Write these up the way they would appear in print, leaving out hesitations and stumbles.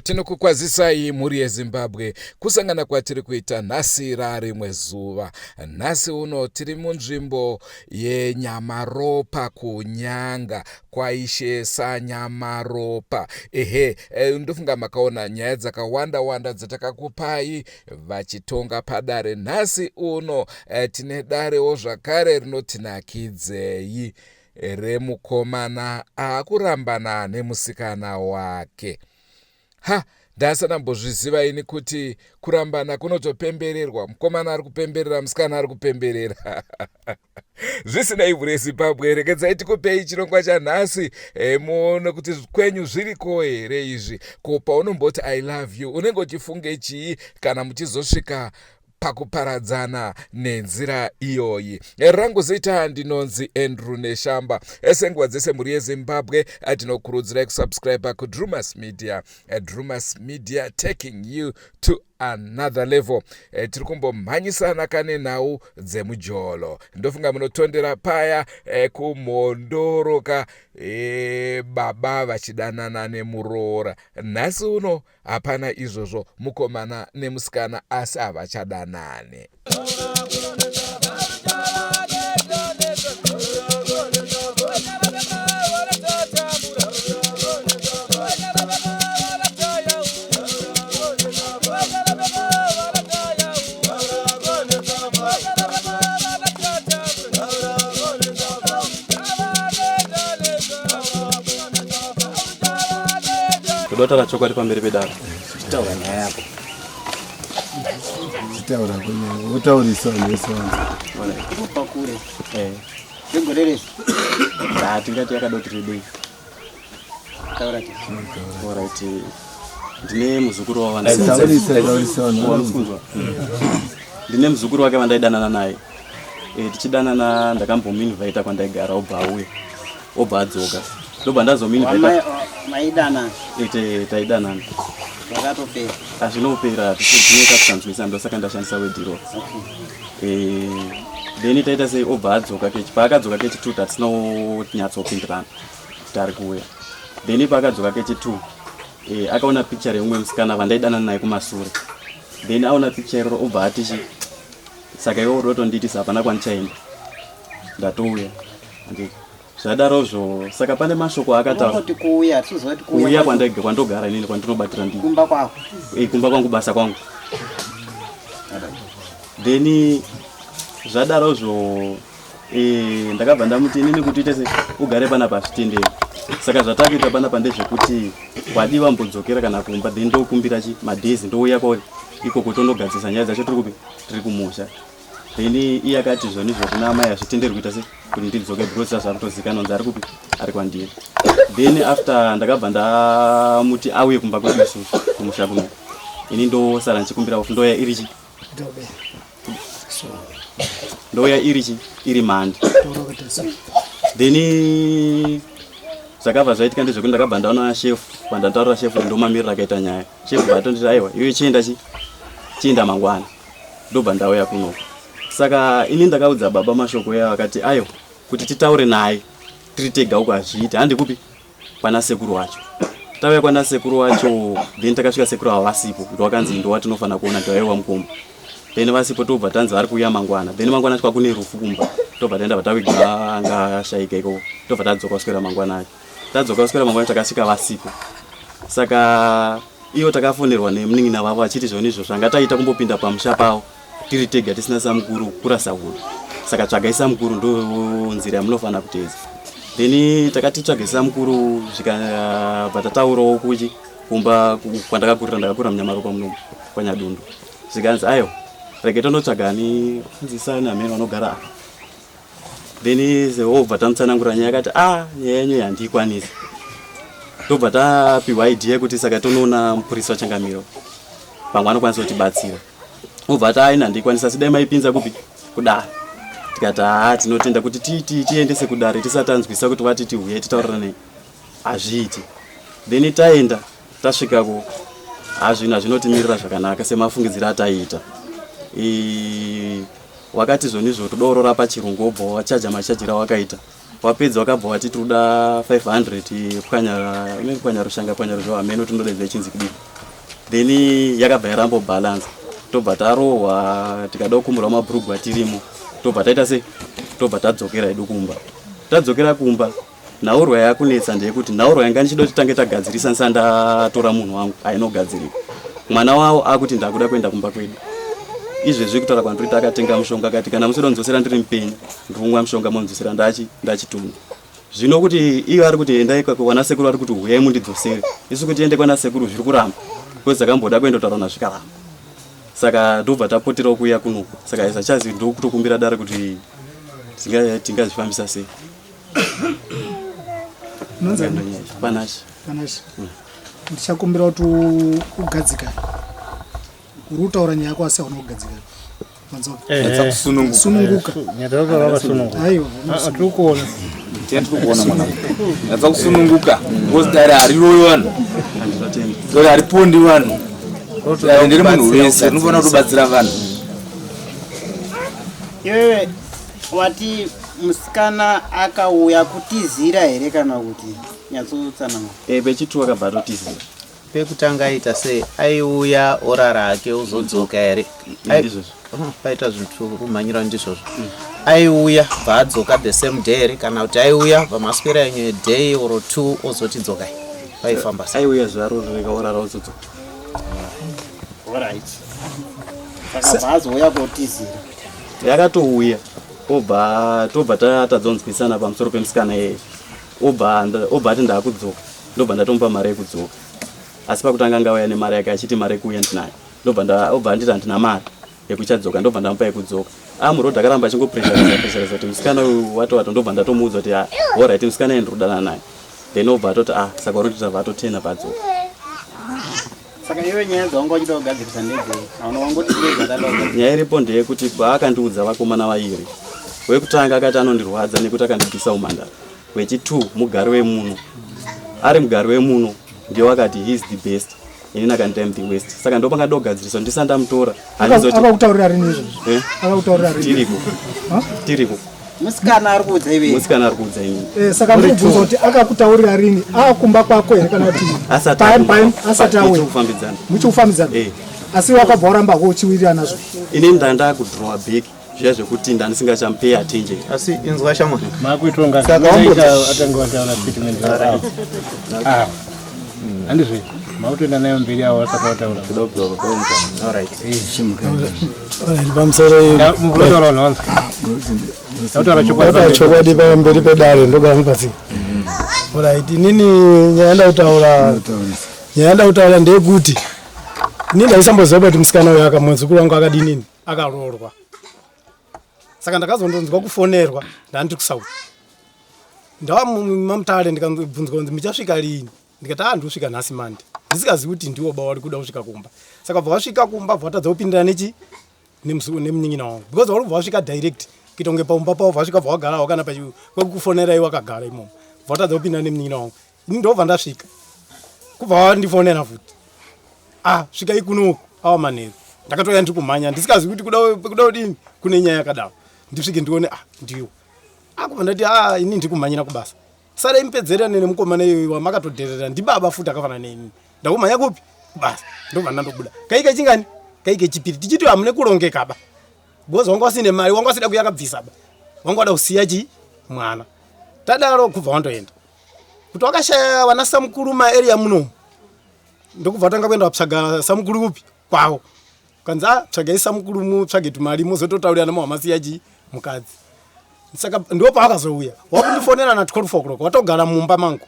Tinokukwazisai mhuri yeZimbabwe kusangana kwatiri kuita nhasi rarimwe zuva. Nhasi uno tiri munzvimbo yeNyamaropa kuNyanga kwaIshe Sanyamaropa. Ehe, eh, ndofunga makaona nyaya dzakawanda wanda dzatakakupai vachitonga padare. Nhasi uno eh, tine darewo zvakare rinotinakidzei remukomana aakurambana nemusikana wake. Ha, ndasandambozviziva ini kuti kurambana kunotopembererwa. Mukomana ari kupemberera, musikana ari kupemberera. Zvisinei mhuri yeZimbabwe, regedzai tikupei chirongwa chanhasi e, muone kuti kwenyu zviriko here izvi. Ko paunomboti I love you unenge uchifunge chii kana muchizosvika pakuparadzana nenzira iyoyi? Rangu zita ndinonzi Andrew Neshamba. Senguva dzese mhuri yeZimbabwe, tinokurudzirai kusubscribe kuDrumas Media. Drumas Media, taking you to another level. Tiri kumbomhanyisana kane nhau dzemujolo. Ndofunga munotondera paya kumhondoroka baba vachidanana nemuroora. Nhasi uno hapana izvozvo, mukomana nemusikana asi havachadanane. Toda kutaura chokwadi pamberi pedare. Chitaura nyaya yako. Chitaura kunyaya. Wotaurisa vanhu vese vanzi. Kupa kure. Eh. Zvegore rese. Ah, tingati yakadoti rebei. Taura ti. Alright. Ndine muzukuru wavo Taurisa, taurisa vanhu. Wamfunzwa. Ndine muzukuru wake vandaidanana naye. Eh, tichidanana ndakambomuinvita kwandaigara obva auya. Obva adzoka. Ndobva ndazomuinvita. Maidana. Eh, taidanana. Zvakatopera. Azvinopera, tinoita kusanzwisana ndosaka ndashandisa word iro. Eh, then taita sei obva adzoka kechi paakadzoka kechi 2 tatisina kunyatsopindirana kuti ari kuuya. Then paakadzoka kechi 2 eh, akaona picture yeumwe musikana vandaidanana naye kumasure. Then aona picture iroro obva ati chi saka iwe uri kutondiitisa hapana kwandichaenda. Ndatouya. Handiti. Zvadarozvo saka pane mashoko aakataura. Unongoti kuuya, hatizoziva kuti kuuya Kuuya kwacho. kwandaiga kwandogara inini kwandinobatira ndini. Kumba kwako. Eh, kumba kwangu basa kwangu. Then zvadarozvo eh, ndakabva ndamuti inini kuti uite se ugare panapa hazvitenderi. Saka zvatakuita panapa ndezvekuti wadiwa mbodzokera kana kumba then ndokumbira chi madays ndouya kwauri ikoko tondogadzirisa nyaya dzacho tiri kupi tiri kumusha. Then iye akati zvonizvo kuna amai hazvitenderwi kuita se kuti ndidzoke because zvakutozikanwa kunzi ari kupi ari kwandiri. Then after ndakabva ndamuti auye kumba kwedu isusu kumusha kuno. Ini ndosara ndichikumbira off ndouya iri chi ndouya iri chi iri mandi. Then zvakabva zvaitika ndezvekuti ndakabva ndaona chef pandataurira chef ndomamiriro akaita nyaya. Chef vatonditi aiwa iwe chienda chi chienda mangwana. Ndobva ndauya kuno. Saka ini ndakaudza baba mashoko eya vakati aiwa kuti titaure naye tiri tega uko hazviiti handi kupi kwana sekuru wacho. Tauya kwana sekuru wacho, then takasvika sekuru ava vasipo, ndowakanzi ndowatinofanira kuona, ndowaiwa mukoma. Then vasipo, tobva tanzi vari kuuya mangwana. Then mangwana twa kune rufu kumba, tobva taenda, vatawiga anga ashaika ikoko, tobva tadzoka kuswera mangwana acho. Tadzoka kuswera mangwana, takasvika vasipo. Saka ivo takafonerwa nemunin'ina vavo achiti zvoni izvo zvanga taita kumbopinda pamusha pavo tiri tega tisina samukuru kurasa hunhu, saka tsvagai samukuru, ndo nzira yamunofanira kuteedza. Then takati tsvagai samukuru, zvikabva tataurawo kuchi kumba kwandakakurira. Ndakakurira muNyamaropa muno kwaNyadundu. Zvikanzi aiwa, rege tondotsvagani nzisani amene vanogara apa. Then obva tamutsanangura nyaya, akati a ah, nyaya yenyu handiikwanisi. Tobva tapiwa idea yekuti saka tonoona mupurisa wachangamiro, pamwe anokwanisa kutibatsira. Obva ati aina handikwanisa, asi dai maipinza kupi, kudare. Tikati haa, tinotenda kuti tiendese kudare tisati tanzwisa kuti vati tiuye titaurirane, hazviiti. Then taenda, tasvikako, hazvinhu hazvinotimirira zvakanaka semafungidziro ataiita. Wakati zvonizvo toda kurora pachirungu, wobva wachaja machajiro awakaita. Wapedza wakabva wati tinoda 500, pwanya pwanya rushanga, pwanya ruzho, hameno tinodedza ichinzi kudii. Then yakabva yarambo balance, tobva tarohwa, tikada kukumburwa mabhurugwa tirimo, tobva taita sei, tobva tadzokera hedu kumba. Tadzokera kumba, nhaurwa yakunetsa ndeyekuti nhaurwa yanga ndichida kuti tange tagadzirisa ndisati ndatora munhu wangu ainogadzirika. Mwana wavo akuti ndakuda kuenda kumba kwedu izvezvi. Kutaura kwandiri, akatenga mushonga, akati kana musida kunzosera ndiri mupenyu, ndirikumwa mushonga, monzosera ndachitunga. Zvino kuti iyo ari kuti endai kwana sekuru, ari kuti huyai mundidzosere, isu kuti tiende kwana sekuru zviri kuramba, because takamboda kuenda kutaura zvikaramba. Saka ndobva tapoterawo kuuya kunoku. Saka isachazi ndokutokumbira dare kuti tingazvifambisa sei. Panashi. Panashi, ndichakumbira kuti ugadzikane. Uri kutaura nyaya yako asi hauna kugadzikana. Sununguka. Aiwa. Tiri kuona. Tiri kuona mwana, nyatsa kusununguka, because dare harirovi vanhu, dare haripondi vanhu, dare ndere munhu wese, rinofanira kutobatsira vanhu. Iwewe wati musikana akauya kutizira here kana kuti nyatsotsanangura? Pechitwo akabva atotizira. Pekutanga aita sei? Aiuya orara hake uzodzoka here? Ndizvozvo. Paita zvinhu kumhanyira ndizvozvo. Aiuya bva adzoka the same day here, kana kuti aiuya bvamaswera imwe day or two ozoti dzokai? Paifamba sei? Aiuya zvaro rega, orara, ozodzoka. Alright, saka bva azouya kotizira. Yakatouya, obva tobva tadzonzwisana pamusoro pemusikana iyeye, obva ati ndaakudzoka, ndobva ndatomupa mari yekudzoka. Asi pakutanga angauya nemari yake achiti mari yekuuya ndinayo, ndobva obva anditi handina mari yekuchadzoka, ndobva ndamupa yekudzoka. Amurodhi akaramba achingopressuriza pressuriza kuti musikana uyu watowato, ndobva ndatomuudza kuti ah, alright, musikana iye ndiri naye. Then obva atoti ah, saka uri kuti atotena padzoka. Saka iwe nyaya dzawanga uchida kugadzirisa ndedzei? Hauna wangoti ndedzakada kugadzirisa. Nyaya iripo ndeyekuti paakandiudza vakomana vairi, wekutanga akati anondirwadza nekuti akandibvisa umhandara, wechi2 mugari wemuno, ari mugari wemuno ndiye wakati he is the best, inini akanditi I'm the worst. Saka ndo pangada kugadziriswa ndisati ndamutora, handizoti. Akakutaurira rini izvozvo? Eh? Akakutaurira rini? Tiriko. Tiriko. Musikana ari kuudza iwe? Musikana ari kuudza inini. Saka ndikubvunza kuti akakutaurira rini, akumba kwako here kana kuti Asati. Asati auya? Kufambidzana. Muchikufambidzana? Eh. Asi wakabva waramba ko uchiwirirana nazvo? Inini ndanda kudrowa back zviya zvekuti ndandisingachamupay attention. Asi inzwa shamwari. Makuitonga. Saka atanga wataura statement ava, handizve? Makutoenda nayo mberi avo vasati vataura. Alright. Pamusoro. Mukutotaura vanhu vanzwa, tautaura chokwadi. Taura chokwadi pamberi pedare, ndogara mupasi. Alright, inini nyaya ndakutaura ndeyekuti inini ndaisamboziva kuti musikana uyu akamuzukuru wangu akadinini, akaroorwa. Saka ndakazondonzwa kufonerwa, ndandiri kuSouth, ndava maMutare, ndikabvunzwa kunzi muchasvika lini, ndikati a ndikusvika nhasi mande, ndisingazivi kuti ndiwo ba wari kuda kusvika kumba. Saka bva wasvika kumba, bva watadza kupindira nechi nemunin'ina wangu, because vari kubva wasvika direct kuita kunge paumba pavo vasvika, bva wagarawo kana kwekukufonerai wakagara imomo, bva watadza kupinda nemunin'ina wangu. Ini ndobva ndasvika, kubva wandifonera futi, ah, svikai kunoku awa manheru. Ndakatouya ndiri kumhanya, ndisikazivi kuti kuda kudini, kune nyaya yakadaro, ndisvike ndione, ah, ndiwo akubva ndati, ah, ini ndiri kumhanyira kubasa. Sarai mupedzerane nemukomana iyoyo wamakatodherera ndibaba futi akafanana neni. Ndakumhanya kupi? Kubasa. Ndobva ndandobuda. Kai kechingani? Kai kechipiri. Tichiti hamune kurongeka ba. Because wanga usine mari, wanga usida kuyakabvisa ba. Wanga wada kusiya chi mwana. Tadaro kubva wandoenda. Kuti wakashaya vana samukuru maarea munomu. Ndokubva watanga kuenda watsvaga samukuru kupi? Kwavo. Kanzi ah tsvagai samukuru mutsvage tumari muzototaurirana mawamasiya chi mukadzi. Saka ndipo paakazouya. Wakundifonera na 12 o'clock watogara mumba mangu.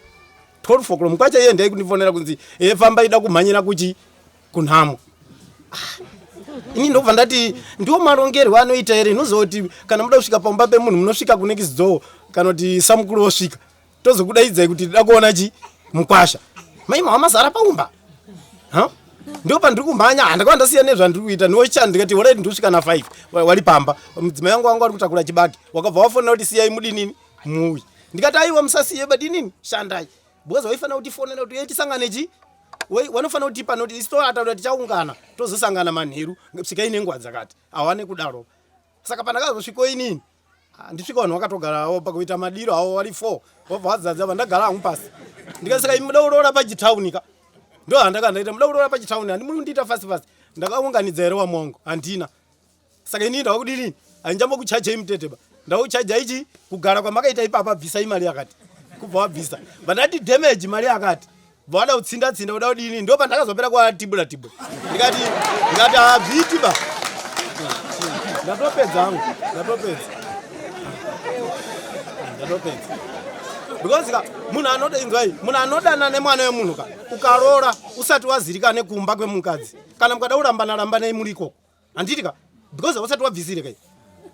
12 o'clock mukwacha iye ndai kundifonera kunzi eh famba ida kumhanyira kuchi kunhamo. Ah, ini ndobva ndati ndiwo marongerwo anoita here inozoti kana muda kusvika pamba pemunhu munosvika kunext door kana kuti samukuru osvika tozokudaidzai kuti tida kuona chi mukwasha mai mava mazara paumba ha ndo pandiri kumhanya handakava ndasiya nezvandiri kuita ndiocha ndikati horai ndosvika na 5 wari pamba mudzimai wangu wangu ari kutakura chibage wakabva wafonera kuti siyai mudinini muuyi ndikati aiwa musasiye badinini shandai because waifanira kutifonera kuti tisangane chi wanofanira kutipa noti isu toataura tichaungana tozosangana manheru svikai nenguva dzakati awane kudaro saka pandakazosviko inini Ah, ndisvika vanhu vakatogara havo pakuita madiro havo vari four vobva vadzadza vandagara hangu pasi ndikati saka muda kuroora pachitauni ka ndo handaka ndaita muda kuroora pachitauni handi muri kundiita fast fast ndakaunganidza here wamwe wangu handina saka inini ndava kudini handichambokuchajei mutete ba ndakuchaja ichi kugara kwamakaita ipapa bvisai mari yakati kubva wabvisa vandati damage mari yakati Vada kutsinda tsinda kuda kudini ndo pandakazopera kwatibura tibura ndikati ndikati hazviiti ba ndatopedza hangu ndatopedza ndatopedza because ka munhu anoda inzwai munhu anodana nemwana wemunhu ka ukaroora usati wazirika nekumba kwemukadzi kana mukada kurambana rambanai muri ikoko handiti ka because hausati wabvisire kai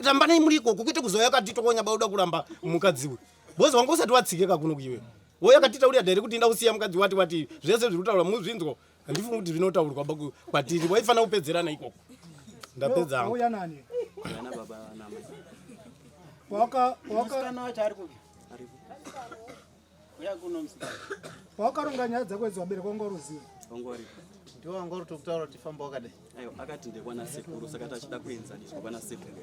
rambanai muri ikoko kwete kuzouya katitokonya bauda kuramba mukadzi uyu because wanga usati watsikeka kuno kuiwe wouya katitaurira dhere kuti inda kusiya mukadzi wati wati zvese zviri kutaurwa muzvinzwa handifungi kuti zvinotaurwa kwatiri waifanira kupedzerana ikoko ndapedza hangu Wauya nani? Waka waka Musikana wacho ari kupi? Uya kuno musikana. wakaronga nyaya dzako idzi vabereki wanga uruziva. Ndiwo wanga uri kutaura kuti famba wakadai. Aiwa akati ndekwana sekuru saka tachida kuenzaniswa kwana sekuru.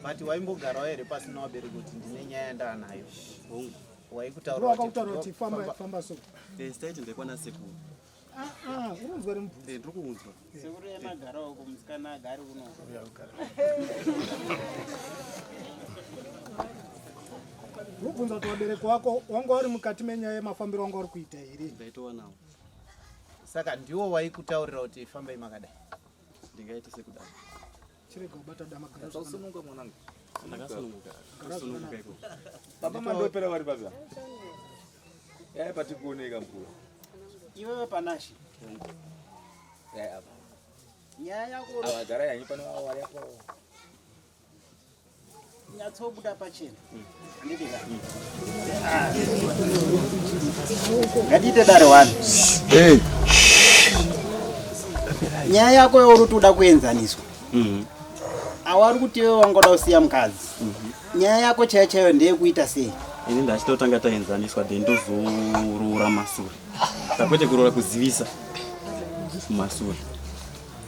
But waimbogarawo here pasina vabereki kuti ndine nyaya yandaanayo? Hongu. Waikutaura Ndiwo wakakutaura kuti famba famba so. Eh sitaiti ndekwana sekuru. Ah ah, unonzwa rimubvunzo. Eh ndiri kuunzwa. Sekuru yemagarawo uko musikana agari kuno. Unobvunza kuti vabereki wako wanga uri mukati menyaya yemafambiro wanga uri kuita here? Ndaitova nawo. Saka ndiwo waikutaurira kuti fambai makadai. Ndingaite sekudaro. Chirega kubata dama gara. Usasununguka mwanangu. Ndakasununguka. Kusununguka ikoko. Baba mandopera vari papi? Yai pati kuoneka mkuru. Iwewe Panashe. Yai apa. Nyaya yako Ava gara yanyu pano avo vari apo. nyatsobuda pachena. Handiti ka? Ngatiite dare one. Hey. Nyaya yako yauri kuti uda kuenzaniswa. Awari kuti iwe wangoda kusiya mukadzi. Nyaya yako chaiyo chaiyo ndeyekuita sei? Ini ndachitotanga taenzaniswa then ndozoroora masure. Kwete kuroora kuzivisa masure.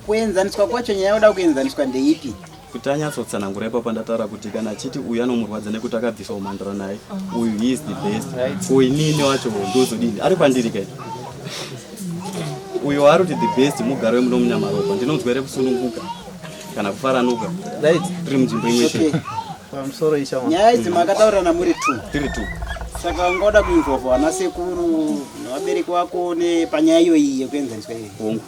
Kuenzaniswa kwacho nyaya yoda kuenzaniswa ndeipi? Kuti anyatsotsanangura ipapo ndataura kuti kana achiti uyu anomurwadza nekuti akabviswa umhandara naye uyu he is the best ko inini wacho ndozodini ari kwandiri kai uyu waari kuti the best mugaro wemuno munyamaropa ndinonzwa here kusununguka kana kufaranuka Right. tiri munzvimbo imwe Okay. chete Pamusoro isha wangu. Nyaya idzi makataurirana muri two. tiri two Saka wangoda kuinvolva vana sekuru nevabereki vako nepanyaya iyoyi yekuenzaniswa iyoyi. hongu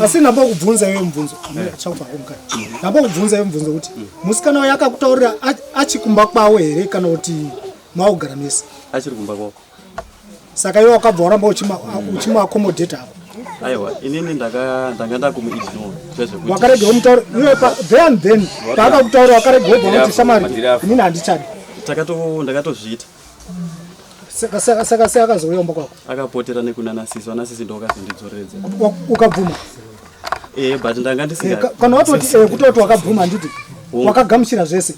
Asi ndambokubvunza iwe mubvunzo. Chakubva kumukati. Ndambokubvunza iwe mubvunzo kuti musikana uyu akakutaurira achikumba kwawo here kana kuti maugara mese? achiri kumba kwako Saka iwe wakabva waramba uchimuaccommodate ako. aiwa inini ndanga ndakumuignore zvezvekuti Wakarega kumutaura iwe pa then then paakakutaurira wakarega wobva wati shamwari inini handichadi. Ndakatozviita Saka saka saka sei akazouya kumba kwako? akapotera nekuna nasisi vanasisi ndo vakazondidzoreredza Ukabvuma. eh but ndanga ndisinga Kana watoti kutoti wakabvuma handiti Hongu. wakagamuchira zvese.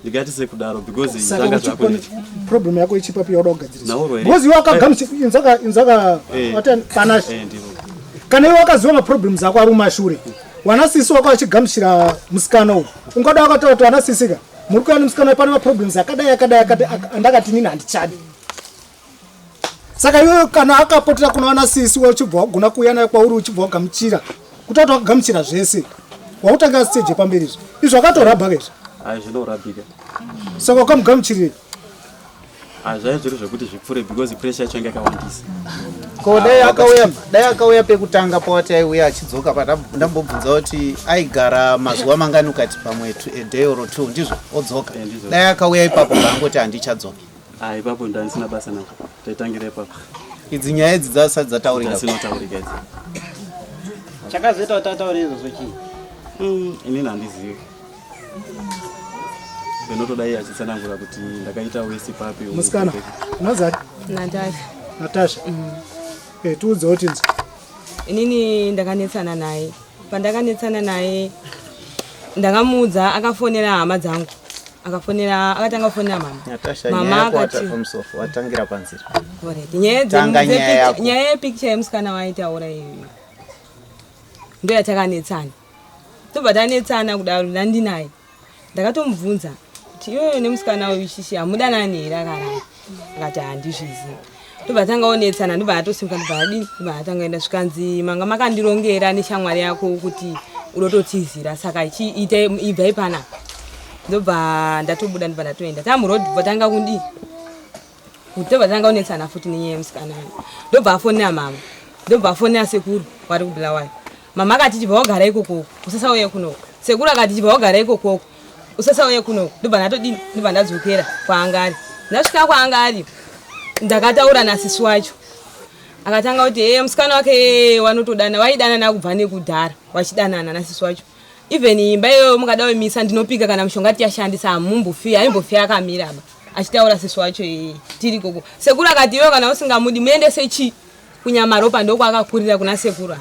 ndingati sekudaro because Saka zvanga uchikona zvakunetsa problem yako ichipapi yauda kugadzirisa. Nauro here? Because iwe wakagamuchira inzaka inzaka watani pana ndiro kana iwe wakaziva maproblems ako ari mumashure wana sisi wako achigamuchira musikana uyu ungada wakataura kuti wana sisi ka Muri kuya nemusikana pane maproblems akadai akadai akadai andakati nini handichadi. Saka iwewe kana akapotera kuna vana sisi uchibva wagona kuuya naye kwauri uchibva wagamuchira kuti wati wakagamuchira zvese wakutanga stage yepamberi izvi izvo akatorabha izvi. Ayi zvinorabhika. Saka wakamugamuchirei? Ah, zvaive zviri zvekuti zvipfure because pressure yacho yanga yakawandisa. Ko dai akauya dai akauya pekutanga pawati aiuya achidzoka ndambobvunza kuti aigara mazuva mangani ukati pamwe a day or two ndizvo odzoka. Eh, dai akauya ipapo ngaangoti handichadzoki. Ah, ipapo ndandisina basa nazvo. Taitangira ipapo. Idzi nyaya idzi dzasati dzataurika. Dzasinotaurika idzi. Chakazoita kuti ataure izvozvo chii? Inini handizivi. Ndinotoda iye achitsanangura kuti ndakaita wesi papi. Musikana, unonzi Natasha. Natasha. Eh, tiudze tinzwe. Inini ndakanetsana naye. Pandakanetsana naye ndakamuudza akafonera hama dzangu. Akafonera akatanga kufonera mama. Natasha, Mama nyaya yako akati watapamusoro watangira panzira. Alright. Nyaya Tanga nyaya yako. Nyaya yepicture yemusikana waitaura iyoyo. Ndo yatakanetsana. Tobva tanetsana kudaro ndandinaye. Ndakatomubvunza kuti iwewe nemusikana uyu shishi hamudanani here akaramba. Akati handizvizivi. Tobva tanga onetsana ndobva atosimuka ndobva adini ndobva atanga enda zvikanzi manga makandirongera neshamwari yako kuti unototizira saka ichiita ibvai panapa. Ndobva ndatobuda ndobva ndatoenda. Tamuroad bva tanga kudii tobva tanga onetsana futi nenyaya yemusikana ndobva afonera mama ndobva afonera sekuru vari kubulawayo. Mama akati chibva wagara ikokoko usasauye kunoko. Sekuru akati chibva wagara ikokoko usasauye kunoko. Ndobva ndatodini ndobva ndadzokera kwaanga ari. Ndasvika kwaanga ari ndakataura nasisi wacho. Akatanga kuti eh musikana wake wanotodana waidanana kubva nekudhara wachidanana nasisi wacho. Even imba iyoyo mukada kuimisa ndinopika kana mushonga tichashandisa hamumbofi haimbofi akamira ba. Achitaura sisi wacho tiri koko. Sekuru akati iwe kana usingamudi muendese chi kunyamaropa ndokwakakurira kuna sekuru.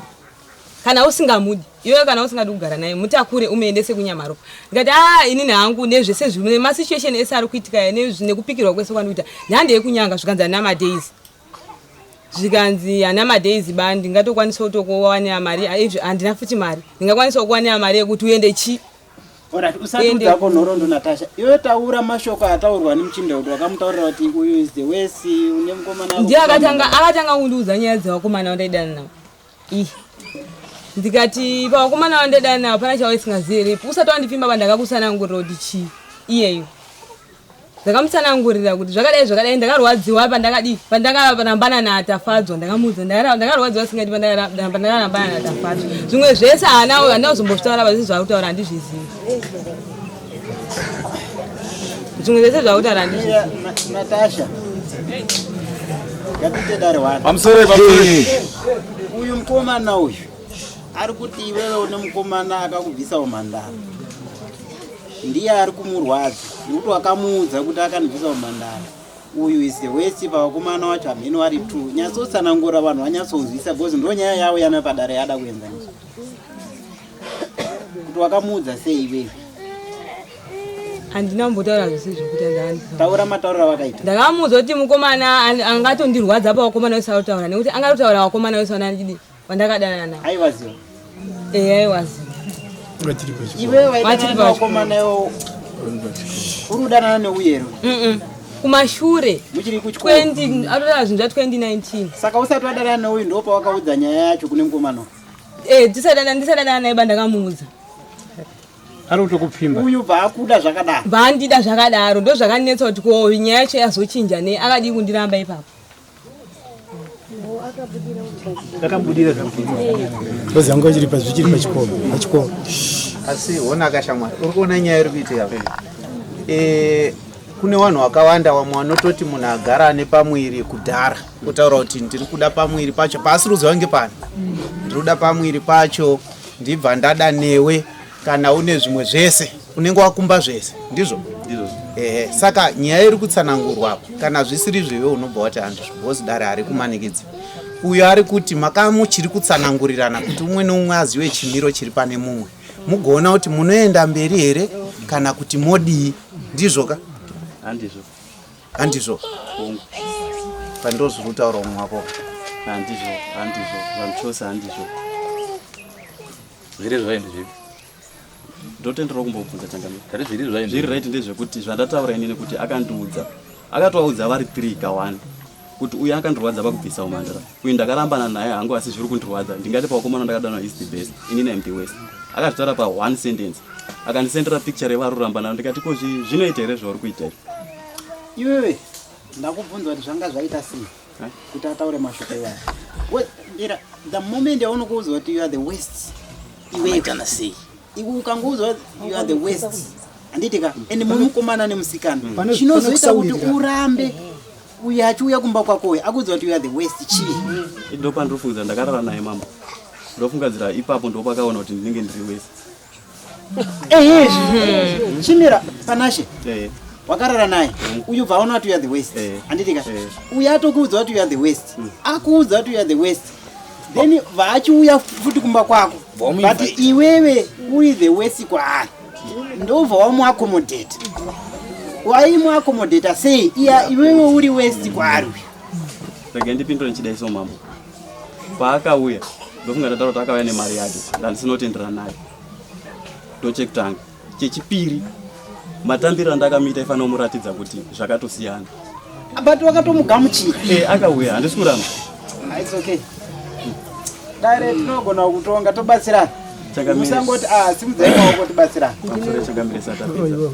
Kana usingamudi iwe kana usingadi kugara naye mutakure umuendese kunyamaropa. Ndikati ah inini hangu nezvese zviri nema situation ese ari kuitika nekupikirwa kwese kwandikuita ndihande kunyanga zvikanzi handina madays. Zvikanzi handina madays ba ndingatokwanisa kutokuwanira mari izvi handina futi mari. Ndingakwanisa kukuwanira mari yekuti uende chi. Alright, usati udzako nhoroondo Natasha. Iwe taura mashoko ataurwa nemuchinda kuti wakamutaurira kuti uyu is the worst, une mukomana. Ndiye akatanga kundiudza nyaya dzevakomana vandaidana navo. Ih. Ndikati pavakomana vandaidana navo pana chawaisingazivi here? Usati wandipfimba pa ndakakusanangurira kuti chii iyeyo. Ndakamutsanangurira kuti zvakadai zvakadai ndakarwadziwa pandakadii pandakarambana naTafadzwa ndakamuudza ndakarwadziwa singaiti pandakarambana naTafadzwa. Zvimwe zvese haana handina kuzombozvitaura pa zvese zvaakutaura handizvizivi. Zvimwe zvese zvaakutaura handizvizivi. Natasha. Ngatiite dare wani. Pamusoro pamusoro. Uyu mukomana uyu ari kuti iwewe une mukomana akakubvisa umhandara. Ndiye ari kumurwadza nekuti wakamuudza kuti akandibvisa umhandara. Uyu is the worst pavakomana wacho hameno vari two. Nyatsotsanangura vanhu vanyatsonzwisa because ndo nyaya yavo yana padare yada kuenzaniswa. Kuti wakamuudza sei iwewe? Handina kumbotaura zvese zvekuti andandisa. Taura matauriro avakaita. Ndakamuudza kuti mukomana angatondirwadza pavakomana vese arikutaura nekuti angatotaura vakomana vese vandakadanana navo. Aiwaziva. Eh aiwaziva. Iwe waidanana nevakomana iwo uri kudanana neuyu here? Kumashure. Muchiri kuchikoro. 20 atotaura zvinhu zva 2019. Saka usati wadanana neuyu ndo pawakaudza nyaya yacho kune mukomana. Eh ndisadana naye ba ndakamuudza. Ari kutokupfimba. Uyu bva akuda zvakadaro. Bva andida zvakadaro ndo zvakanetsa kuti ko nyaya yacho yazochinja nei akadii kundiramba ipapo. Akabudira Ngozi yangu ichiri pa zvichiri pachikoro pachikoro. Asi hona kashamwari uri kuona nyaya iri kuitika. Kune vanhu vakawanda vamwe vanototi munhu agara ane pamwiri kudhara kutaura kuti ndiri kuda pamwiri pacho paasiri kuziva ngepani. Ndiri kuda pamwiri pacho ndibva ndada newe kana une zvimwe zvese unenge wakumba zvese ndizvo. Ehe saka nyaya iri kutsanangurwa apo kana zvisiri zviwe unobva wati handizvo because dare hari kumanikidzi. Uyo ari kuti makamuchiri kutsanangurirana kuti umwe neumwe azive chimiro chiri pane mumwe. Mugoona kuti munoenda mberi here kana kuti modii ndizvo ka? Handizvo. Handizvo. Pandozviri kutaura umwe wako. Handizvo, handizvo, zvamuchose handizvo. Zviri zvaende zvipi? Ndotenderawo kumbobvunza changamire. Tati zviri zvaini. Zviri right ndezvekuti zvandataura inini kuti akandiudza. Akatovaudza vari 3 ka 1 kuti uyu akandirwadza pakubvisa umhandara. Uyu ndakarambana naye hangu asi zviri kundirwadza. Ndingati pawakomana ndakadana is the best. Inini I'm the worst. Akazvitaura pa one sentence. Akandisendera picture yevari kurambana ndikati ko zvinoita here zvauri kuita izvi? Iwewe ndakubvunza kuti zvanga zvaita sei kuti ataure mashoko iwayo. Mira, the moment yaunokuudzwa kuti you are the worst iwewe sei? Iwe ukangoudzwa you are the worst handiti ka and muri mukomana nemusikana chinozoita kuti urambe uyo achiuya kumba kwako uyo akuudza kuti you are the worst chii? Ndopandinofungidzira ndakarara naye mambo. Ndofungadzira ipapo ndopakaona kuti ndinenge ndiri worst. Ehe, chimira Panashe. Wakarara naye uyu bva aona kuti you are the worst handiti ka uyu atokuudza kuti you are the worst akuudza kuti you are the worst then vaachiuya futi kumba kwako but iwewe uri the worst kwaari ndobva wamuaccommodate waimuaccommodata sei iya iwewe uri worst kwaari uyu Rega ndipindure ndichidai so mambo. Paakauya ndofunga ndataura kuti akauya nemari yake ndandisina kutenderana naye. Ndochekutanga. Chechipiri matambiro andakamuita ifanira kumuratidza kuti zvakatosiyana. But wakatomugamuchira. Akauya handisi kuramba. It's okay. Dare tinogona kutonga tobatsirana. Musangoti ah simudzai maoko tibatsirana. Pamusoro changamire satapedza.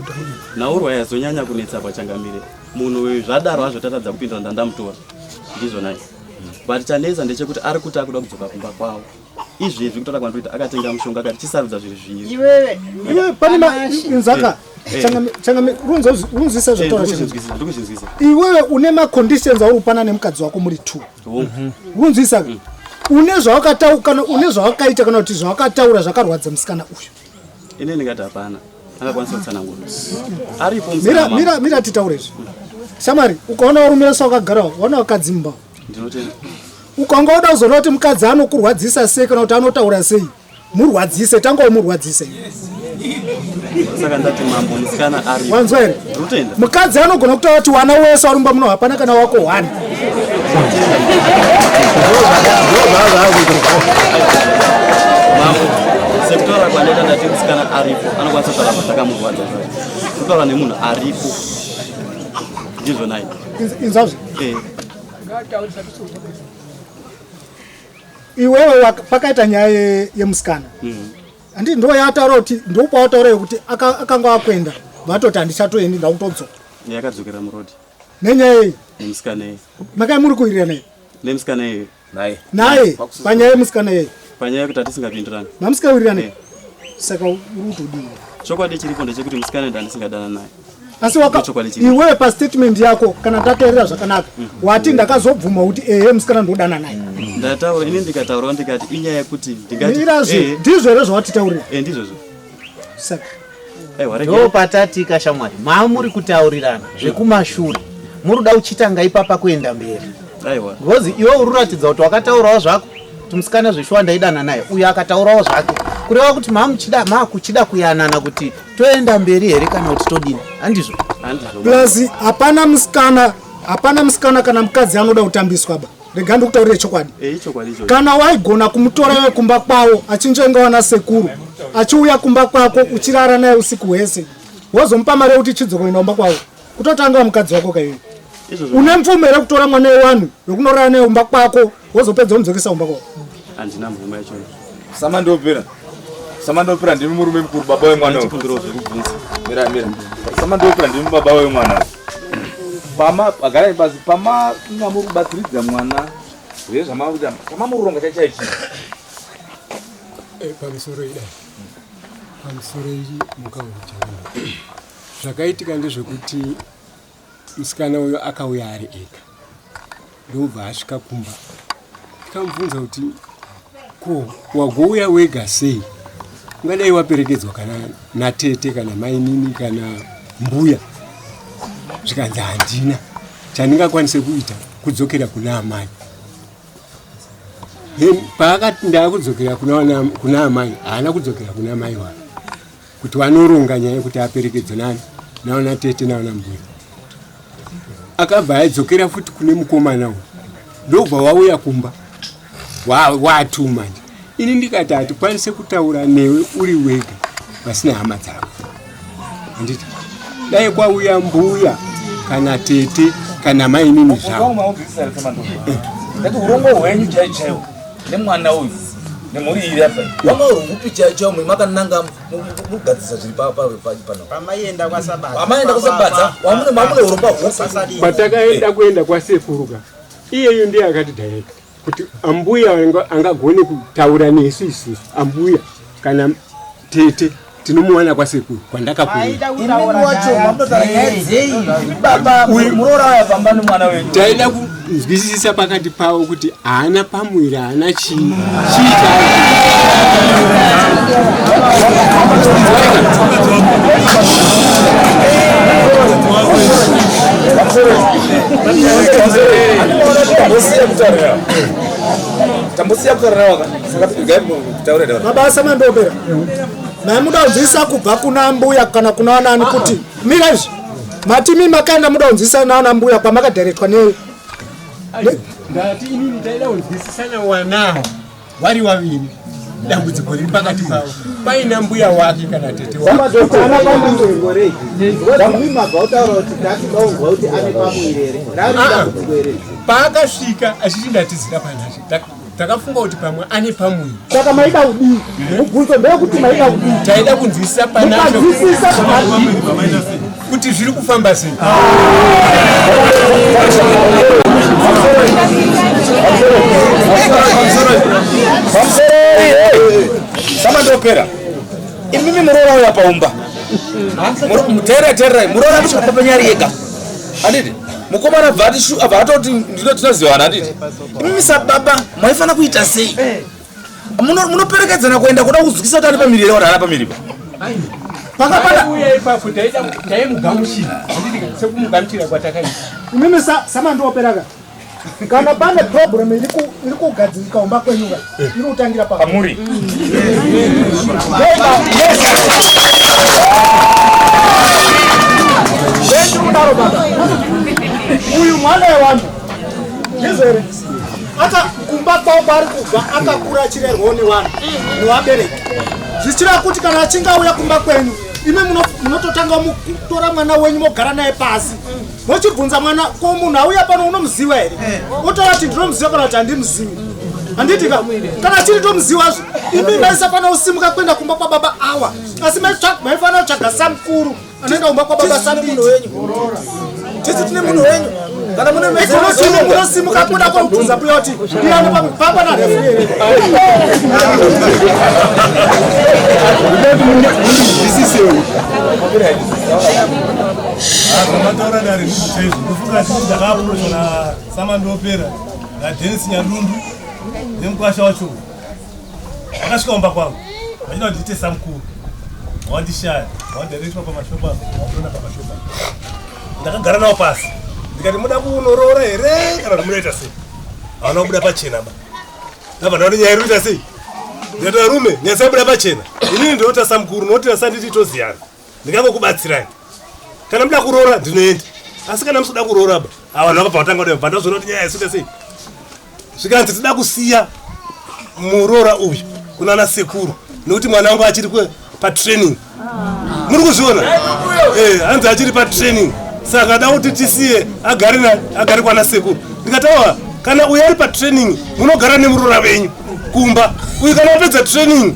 Nhaurwa yazonyanya kunetsa pachangamire. Munhu uyu zvadaro hazvo tatadza kupindura ndandamutora. Ndizvo nai. But chanetsa ndechekuti ari kuti akuda kudzoka kumba kwavo. Izvezvi kutaura kwandinoita akatenga mushonga akati chisarudza zviri zviri. Iwewe iwe pane ma inzaka changame runzwisa zvataura changame. Ndikuzvinzwisa. Iwewe une ma conditions auri kupana nemukadzi wako muri two. Runzwisa. Une zvawakataura kana une zvawakaita kana kuti zvawakataura zvakarwadza musikana uyu. Ini ndingati hapana. Angakwanisa kutsanangura. Aripo mira mira mira titaure izvi. Shamwari ukaona warumira sawakagara waona vakadzi mumba. Ndinotenda. Ukanga uda kuzoona kuti mukadzi anokurwadzisa sei kana kuti anotaura sei, murwadzise, tanga umurwadzise. Saka ndati mambo musikana ari. Wanzwa here? Ndinotenda. Mukadzi anogona kutaura kuti wana wese warumba muno hapana kana wako one. Mambo sekutaura kwandaita ndati musikana aripo anokwanisa kutaura zvakamurwadza zvacho. Kutaura nemunhu aripo. Ndizvo nai. Inzwazve. Iwewe pakaita nyaya yemusikana handi ndo yataura kuti ndopawataura yekuti akanga akuenda vatoti handichatoendi ndakutodzoka. Yakadzokera muroad nenyaya iyi nemusikana iyi makai muri kuwirirana iyi nemusikana iyi naye naye panyaya yemusikana iyi panyaya yekuti hatisingapindirani mamusikawirirana saka uri kutodii? Chokwadi chiripo ndechekuti musikana ndandisingadana naye. Asi iwewe pastatement yako kana tateerera zvakanaka wati ndakazobvuma kuti ehe musikana ndodana naye. Ndataura ini ndikataurawo ndikati inyaya yekuti ndingati mirazve ndizvo here zvawatitaurira? Ndizvozvo. Saka ndo patatika shamwari mamuri kutaurirana zvekumashure muri kuda kuchitanga ipapa kuenda mberi. Aiwa. Because iwe uri kuratidza kuti wakataurawo zvako kuti musikana zveshuwa ndaidana naye uyo akataurawo zvake kureva kuti makuchida kuyanana kuti toenda mberi here kana kuti todini handizvo? Plus hapana musikana hapana musikana kana mukadzi anoda kutambiswa ba. Rega ndikutaurire chokwadi. Kana waigona kumutora iwe kumba kwavo achinjenga wana sekuru achiuya kumba kwako uchirara naye usiku hwese wozomupa mari yekuti chidzoka kuenda kumba kwavo kutotanga mukadzi wako kaiwe. Une mvumo here kutora mwana wewanhu wekunorara naye kumba kwako wozopedza womudzokesa kumba kwako? Handina mvumo yacho. Samandopera. Samandopera ndimi murume mukuru baba wemwana. Mira mira. Samandopera ndimi baba wemwana. Pama agarai pasi pama muri kubatsiridza mwana. Zve zvamakuita pama muronga chaichi. Pamusoro idai. Pamusoro iyi mukauja. Zvakaitika ndezvekuti musikana uyo akauya ari ega. Ndobva asvika kumba. Tikamubvunza kuti ko wagouya wega sei? Ungadai waperekedzwa kana natete kana mainini kana mbuya. Zvikanzi handina chandingakwanise kuita kudzokera kuna amai. Then paakati ndakudzokera kuna amai haana kudzokera kuna amai wake kuti vanoronga nyaya yekuti aperekedzwe nani naona tete naona mbuya. Akabva aidzokera futi kune mukomana uyu ndobva wauya kumba watuma nje. Ini ndikati hatikwanise kutaura newe uri wega. vasina hama dzavo. Handiti dai kwauya mbuya kana tete kana mainini zvavo. Ndati urongwa hwenyu chaiwo chaiwo nemwana uyu nemhuri iri apa wanga uri upi chaiwo chaiwo makananga mugadzisa zviri pano pamaienda kwasabadza pamaienda kwasabadza wamune mamune urongwa hupi patakaenda kuenda kwasekuruka iyeyu ndiye akati direct kuti ambuya angagone kutaura nesu isusu ambuya kana tete tinomuwana kwasekuru kwandakakuuraida kunzwisisa pakati pavo kuti haana pamwiri haana chii Tambosiya kutaura nawo ka saka regai kutaura taura. Mabasa mandopera. Maimuda kunzwisa kubva kuna mbuya kana kuna anani kuti mira izvi. Mati mi makaenda muda kunzwisa naana mbuya kwamakadhirectwa ne Ndati inini taida kunzwisisana wanawo vari waviri dambudziko riri pakati pavo paina mbuya wake kana tete paakasvika achiti ndatizira panashe takafunga kuti pamwe ane pamuviri saka maida kudii mubvunzo ndeyekuti maida kudii taida kunzwisisa panashe kuti zviri kufamba sei Samandopera imimi muroora uya paumba teerai teerai muroora kusvika papenyari yega handiti mukomana abva ati shu abva atoti ndino tinozivana handiti imimi sababa maifanira kuita sei munoperekedzana kuenda kuda kuzwisa kuti ari pamiri here or haana pamiri pa Pakapauya ipapo taimugamuchira sekumugamuchira kwatakaita. Imimi samandioperaka kana pane problem iri kugadzirika kumba kwenyu ka iri kutangira pamuri ndikudaro baba uyu mwana wevanhu ndizvo here aka kumba kwavo kwaari kubva akakura achirerwawo nevanhu nevabereki zvichireva kuti kana achinge auya kumba kwenyu imi munototanga mukutora mwana wenyu mogara naye pasi mochibvunza mwana ko munhu auya pano unomuziva here eh. otaura kuti ndinomuziva kana kuti handimuzivi handiti ka kana chiri tomuziva imi maisafanira kusimuka kuenda kumba kwababa awa asi maifanira kutsvaga samukuru anoenda kumba kwababa sanditi tisi tine munhu wenyu kana mune mezeno munosimuka kuda kwakubvunza mbuya kuti ndiyani pamba na refu here Zvamataura dare ndizvo chaizvo. Ndofunga chii ndakaapurochwa naSamandopera naDenis Nyadundu nemukwasha wacho. Vakasvika kumba kwangu vachida kuti ndiite samukuru. Wandishaya, wandirectwa pamashopu apa, wandona pamashopu apa. Ndakagara navo pasi ndikati muda kunoroora here kana kuti munoita sei? Havana kubuda pachena ba. Ndabva ndaona nyaya iri kuita sei? Ndikati varume, nyaya isabuda pachena. Inini ndinoita samukuru, nokuti sanditi toziyana. Ndingangokubatsirai. Kana muda kuroora ndinoenda. Asi kana musida kuroora ba, ava vanhu vakabva vatanga kudai, bva ndazoona kuti nyaya isuita sei? Zvikanzi tida kusiya muroora uyu kunana sekuru nekuti mwana wangu achiri patraining. Muri kuzviona? Eh, hanzi achiri patraining. Saka da kuti tisiye agare na agare kwana sekuru. Ndikati awa kana uyu ari patraining munogara nemuroora venyu kumba. Uyu kana apedza training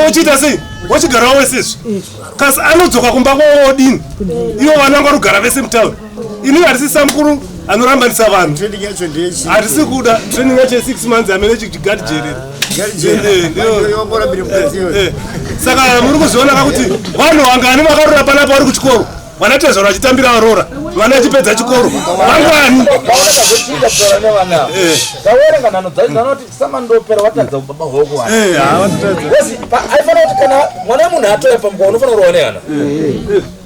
wochiita sei? Wochigarawo wese izvi. Kasi anodzoka kumba kwavo odini? Ivo vana vanga rugara vese mutauni. Ini harisi samukuru anorambanisa vanhu. Hatisi kuda training yacho ye 6 months amene chigadjerera. Saka muri kuzviona ka kuti vanhu vangani vakarora panapa vari kuchikoro vanatezvara vachitambira varoora vana vachipedza chikoro vangani tawerenga nhano dzacho vanoti samandopera watadza baba hoko aifanira kuti kana mwana wemunhu atouya pamukwa unofanira kurohwa nehana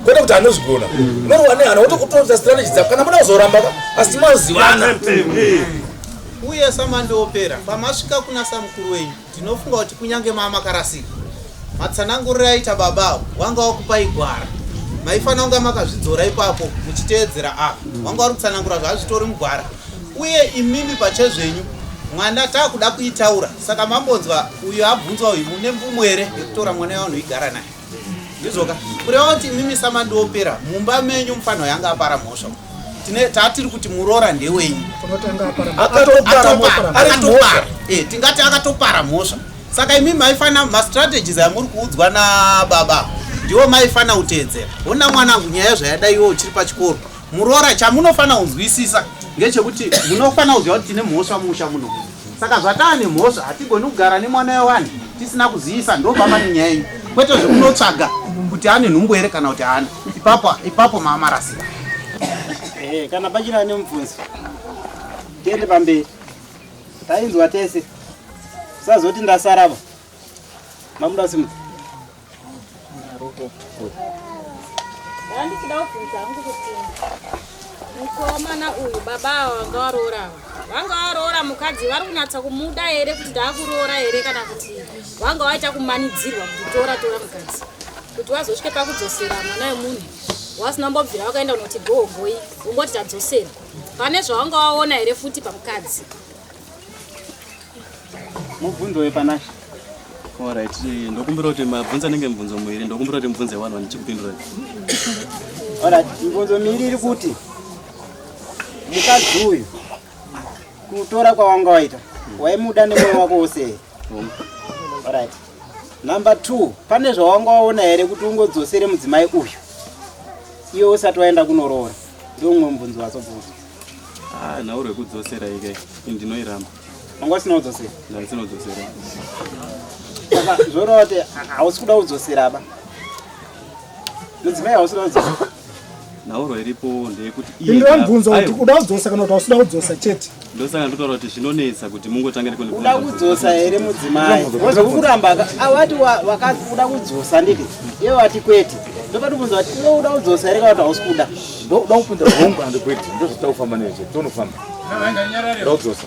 kwete kuti anozvigona unorohwa nehana wotokutoita strategy dzako kana muda kuzoramba asi mazivana uye samandiopera pamasvika kuna samukuru wenyu ndinofunga kuti kunyange mamakarasika matsananguriro aita baba avo wanga wakupai gwara maifanira kunga makazvidzora ipapo muchiteedzera apa wanga wari kutsanangura zvazvitori mugwara uye imimi pachezvenyu mwana takuda kuitaura saka mambonzwa uyo abvunzwa uyu mune mvumo here yekutora mwana wevanhu igara naye Ndizvoka. Kureva kuti imimi samandiopera mumba menyu mufanirwa yanga apara mhosva. Tine tatiri kuti muroora ndewenyu. Akatopara mhosva. Akatopara. Eh, tingati akatopara mhosva. Saka imi maifana mastrategies amuri kuudzwa nababa ndiwo maifana kuteedzera. Hona mwanangu nyaya zvayadai iwe uchiri pachikoro. Muroora chamunofana kunzwisisa ngechekuti munofana kuziva kuti tine mhosva mumusha muno. Saka zvataa nemhosva hatigoni kugara nemwana wevanhu tisina kuzivisa ndopamba nenyaya yenyu. Kwete zvekunotsvaga kuti ane nhumbu here kana kuti haana. Ipapo ipapo maamarasika. Eh, kana pachina nemubvunzo tiende pamberi. Tainzwa tese. Usazoti ndasarava. Mamuda simudza. Ndandichida kubvunza hangu kuti mukomana uyu baba ava vanga varoora ava vanga varoora mukadzi vari kunatsa kumuda here kuti ndaakuroora here kana kuti vanga vaita kumanidzirwa kuti tora tora mukadzi kuti vazosvike pakudzosera mwana wemunhu wasina mbobvira vakaenda kunoti gohogoi ungoti tadzosera pane zvawanga waona here futi pamukadzi Mubvunzo wepanashe. Alright, ndokumbira kuti mabvunza anenge mibvunzo miviri, ndokumbira kuti mubvunze one one ndichikupindurai. Alright, mibvunzo miviri iri kuti mukadzi uyu kutora kwawanga waita waimuda nemwoyo wako wose here? Alright. Number 2, pane zvawanga waona here kuti ungodzosere mudzimai uyu iwe usati waenda kunoroora? Ndiwo mumwe mubvunzo wazobvunzwa. Ah, nhauro yekudzosera ike ndinoiramba. Wanga usina kudzosera? Ndanga usina kudzosera. Saka zvoreva kuti hausi kuda kudzosera ba. Mudzimai hausi kuda kudzosera. Nhauro iripo ndeyekuti iye Pindura mubvunzo kuti uda kudzosa kana kuti hausi kuda kudzosa chete. Ndosaka ndotaura kuti zvinonetsa kuti mungotange uda kudzosa here mudzimai wozokuramba wati wakati uda kudzosa nditi iye wati kwete ndopatibvunza kuti iwe uda kudzosa here kana kuti hausi kuda ndoda kupinda hongu and kwete ndozvatava kufamba nezve tonofamba ndoda kudzosa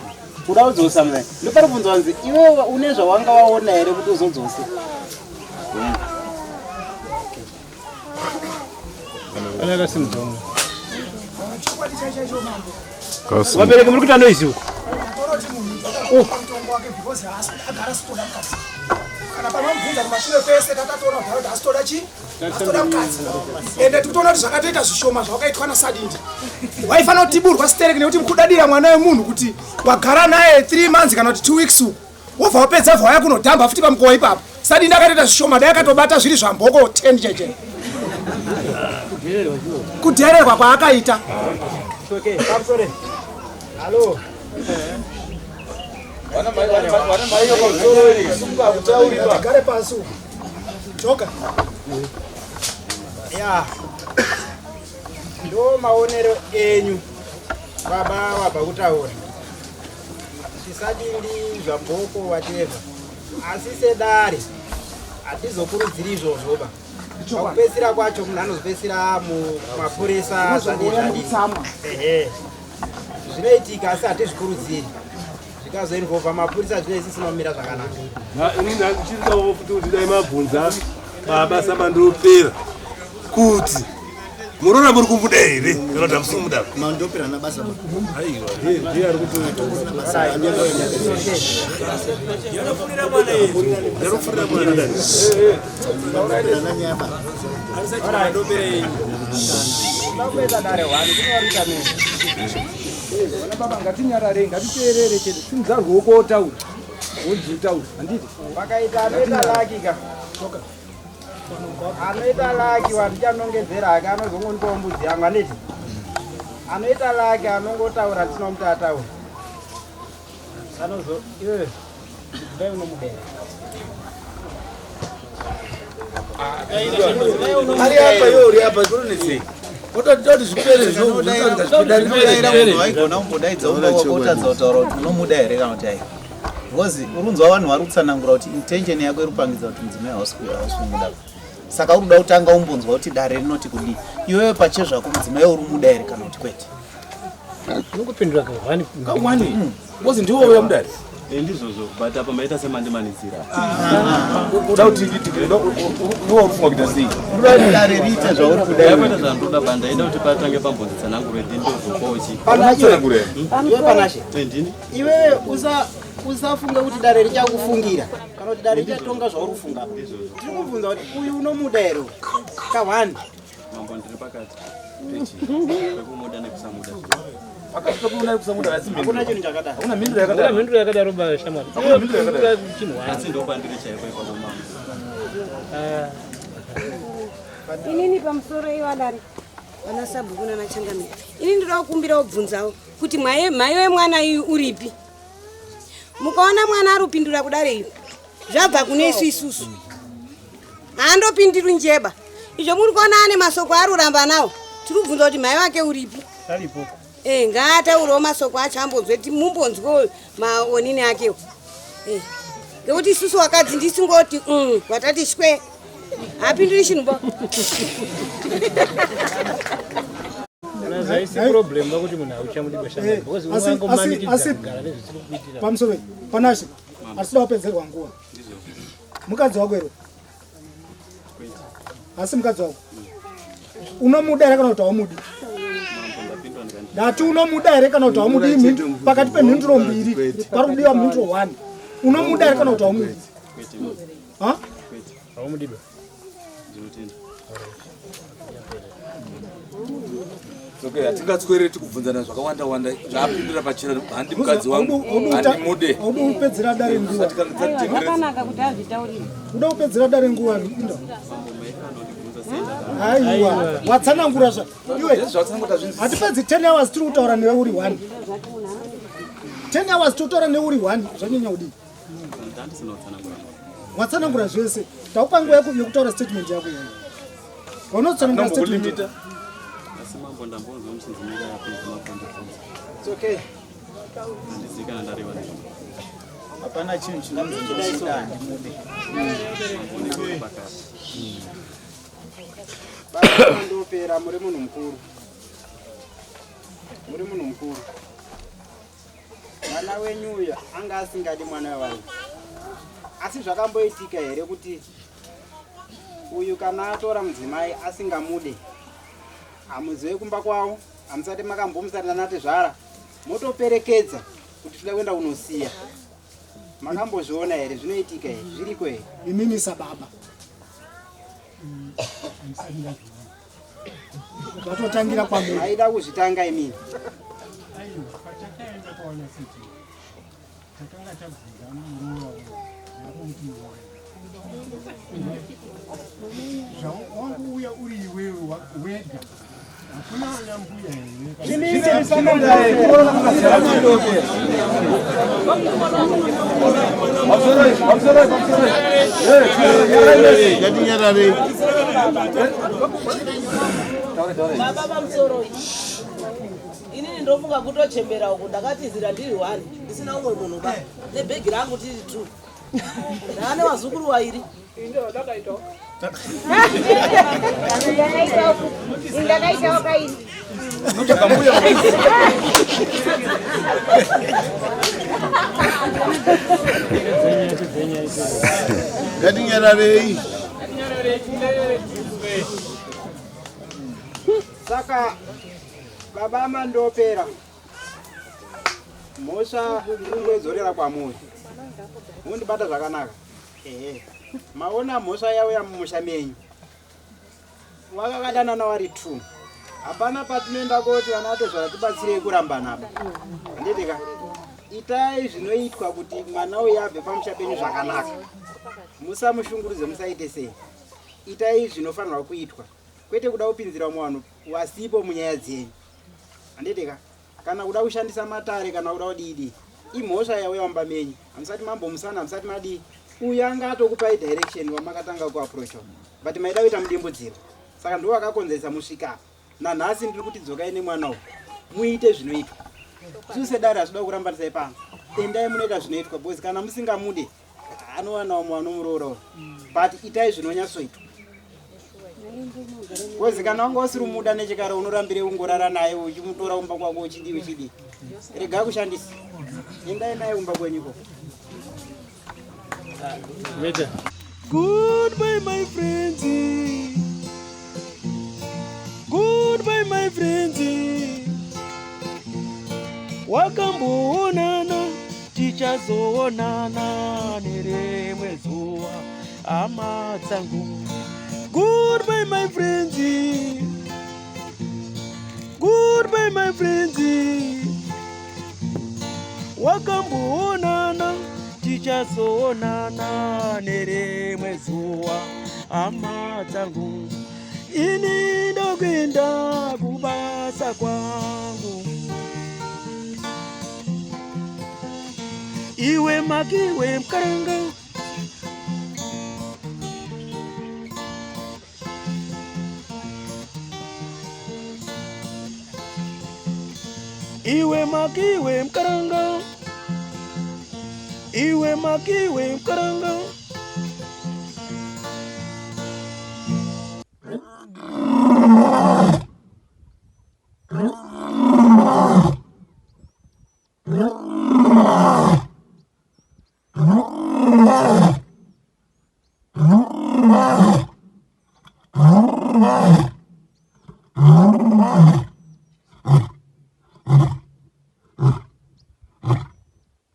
uda kudzosa mzee ndopatibvunza wanzi iwe une zvawanga waona here kuti uzodzose Vabereki muri kuita noise uko. Kana pamamubvunza kumashure kwese takatoona kudhara kuti asitoda chii asitoda mukadzi ende tikutoona kuti zvakatoita zvishoma zvawakaitwa nasadindi waifanira kutiburwa stereki nekuti mukudadira mwana wemunhu kuti wagara naye 3 months kana kuti 2 weeks uku wobva wapedza bva waya kunodhamba futi pamukova ipapo sadindi akatoita zvishoma dai akatobata zviri zvamboko 10 cheche kudhererwa kwaakaita Hello. Tigare pasi uku. Joka. Ya. Ndo maonero enyu baba wabva kutaura. Tisadindi zvabhoko whatever. Asi sedare hatizokurudziri izvozvo ba. Pakupedzisira kwacho munhu anozopedzisira mumapurisa zvadii zvadii. Ehe. Zvinoitika asi hatizvikurudziri. Zvikazoinvolva mapurisa zvinenge zvisina kumira zvakanaka. Ini ndachiridawo futi kuti dai mabvunza baba Samandopera kuti muroora muri kumuda here kana kuti hamusi kumuda. Mandopera ana basa. Aiwa, ndiye ari kuto. Ndinofurira mwana. Vana baba ngatinyararei ngatiteerere chete simudza ruoko wotaura wonzi utaura handiti Pakaita anoita laki ka. Anoita laki wandichanongedzera hake anozongondipawo mbudzi yangu handiti. Anoita laki anongotaura tisina kuti ataura. Anozo iwe mudzimai unomudera. Ari apa iwe uri apa zvinonetsei? Ototi zvipere zvinodaira munhu waigona kumbodaidza umba wako otadza kutaura kuti unomuda here kana kuti aiwa because urunzwa vanhu vari kutsanangura kuti intention yako iri kupangidza kuti mudzimai hausi kumuda saka uri kuda kutanga umbonzwa kuti dare rinoti kudii iwewe pachezvako mudzimai uri muda here kana kuti kwete unongopindura kahwani kahwani because ndiwo uya mudare Eh, ndizvozvo but apa maita semandimanidzira uda kuti iwe uri kufunga kuita sei dare riite zvauri kuda yakuita zvandoda ba ndaida kuti patange pambonzi tsananguro ndi ndozopawo chi Iwe Panashe. Eh, ndini Iwewe usa Usafunge kuti dare richakufungira kana kuti dare richatonga zvauri kufunga. Tiri kubvunza kuti uyu unomuda here? Ka1. Mambo ndiri pakati pechi pekumuda nekusamuda. Pakati pekumuda nekusamuda asi mhinduro. Hakuna chinhu chakadaro. Hakuna mhinduro yakadaro. Hakuna mhinduro yakadaro ba shamwari. Hakuna mhinduro yakadaro. Chinhu Asi ndopandiri chaipo ipapo mambo. Inini pamusoro iwadare vana sabhuku nana changamire, ini ndoda kukumbira kubvunzawo kuti mwaye mhai wemwana iyu uripi? Mukaona mwana ari kupindura kudare iyo zvabva kune isu isusu haandopindiri njeba izvo muri kuona ane masoko ari kuramba nawo, tiri kubvunza kuti mhai wake uripi? Aripo. Eh, ngaataurewo masoko acho ambonzwe mumbonzwewo maonini akewo. Eh, ngekuti isusu wakadzi ndisingoti watati shwe hapinduri chinhu bo. Haisi problem vakuti munhu hauchamudi bashana because unongomanikidza kugara nezvisiri kukuitira. Pamusoro Panashe, asida kupedzerwa nguva. Mukadzi wako here? Asi mukadzi wako unomuda here kana kuti haumudi? Ndati unomuda here kana kuti haumudi? Pakati pemhinduro mbiri pari kudiwa mhinduro 1. Unomuda here kana kuti haumudi? Ha? Haumudi ba. Ndinotenda. Okay, hatingatswere tikubvunzana zvakawanda wanda zvaapindura pachena handi mukadzi wangu handimude. Haudi kupedzera dare nguva. Zvakanaka kuti azvitaurire. Uda kupedzera dare nguva inda. Aiwa, watsanangura zva. Iwe hatipedzi 10 hours tiri kutaura newe uri 1. 10 hours totaura newe uri 1 zvanyanya kudii? Watsanangura zvese. Takupa nguva yekutaura statement yako iyoyo. Unotsanangura statement. Asi mambo ndambonzwa muchinzi mira yapedza makondibvunza. It's okay. Handizivi kana ndareva nezvo. Hapana chinhu chinonzi ndinomuda handimude. Mambo ndiri pakati. Baba ndopera muri munhu mukuru. Muri munhu mukuru. Mwana wenyu uyu anga asingadi mwana wevanhu. Asi zvakamboitika here kuti uyu kana atora mudzimai asingamude, hamuzive kumba kwavo, hamusati makambomusati nanatezvara, motoperekedza kuti tida kuenda kunosiya. Makambozviona here? Zvinoitika here? Zviriko here? Imimi sababa. Zvatotangira kwamuri. Maida kuzvitanga imimi. Aiwa, patakaenda kwaona city takanga tabvunza muroora yakuti zvawangouya uri iwewe wega hakuna ana mbuya here? Ngatinyararei. Baba pamusoro, inini ndofunga kutochembera uku, ndakatizira ndiri one ndisina umwe munhu ba nebhegi rangu tiri two, ndaane vazukuru vairi. Ndakaitawo kaini. Ngatinyararei. Saka baba mandopera mhosva kungoidzorera kwamuri. Mundibata zvakanaka. Ehe. Maona mhosva yauya mumusha menyu. Wakakadanana wari 2. Hapana patinoenda koti vana atezvara tibatsirei kurambana apa. Handiti ka? Itai zvinoitwa kuti mwana uyu abve pamusha penyu zvakanaka. Musamushungurudze, musaite sei. Itai zvinofanirwa kuitwa. Kwete kuda kupinzira vamwe vanhu wasipo munyaya dzenyu. Handiti ka? Kana kuda kushandisa matare kana kuda kudii imhosva yauya mumba menyu. Hamusati mambomusana, hamusati madii. Uyu anga atokupai direction wamakatanga kuapproacha. But maida kuita mudimbudziro. Saka ndiwo akakonzeresa musvika apa. Nanhasi ndiri kuti dzokai nemwana uyu. Muite zvinoitwa. Isu sedare hazvida kurambanisai pano. Endai munoita zvinoitwa because kana musingamude anowana vamwe vanomuroora uyu. But itai zvinonyatsoitwa. Because kana wanga usiri muda nechekare unorambire kungorara naye uchimutora kumba kwako uchidii uchidii. Rega kushandisa. Endai naye kumba kwenyu ikoko. Goodbye, my friends. Goodbye, my friends. Wakamboonana ticha. Tichazoonana nerimwe zuva hama dzangu. Goodbye my friends. Goodbye my friends. Wakamboonana tichazoonana nerimwe zuva hama dzangu. Ini ndokuenda kubasa kwangu. Iwe makiwe mkaranga. Iwe makiwe mkaranga. Iwe makiwe mkaranga.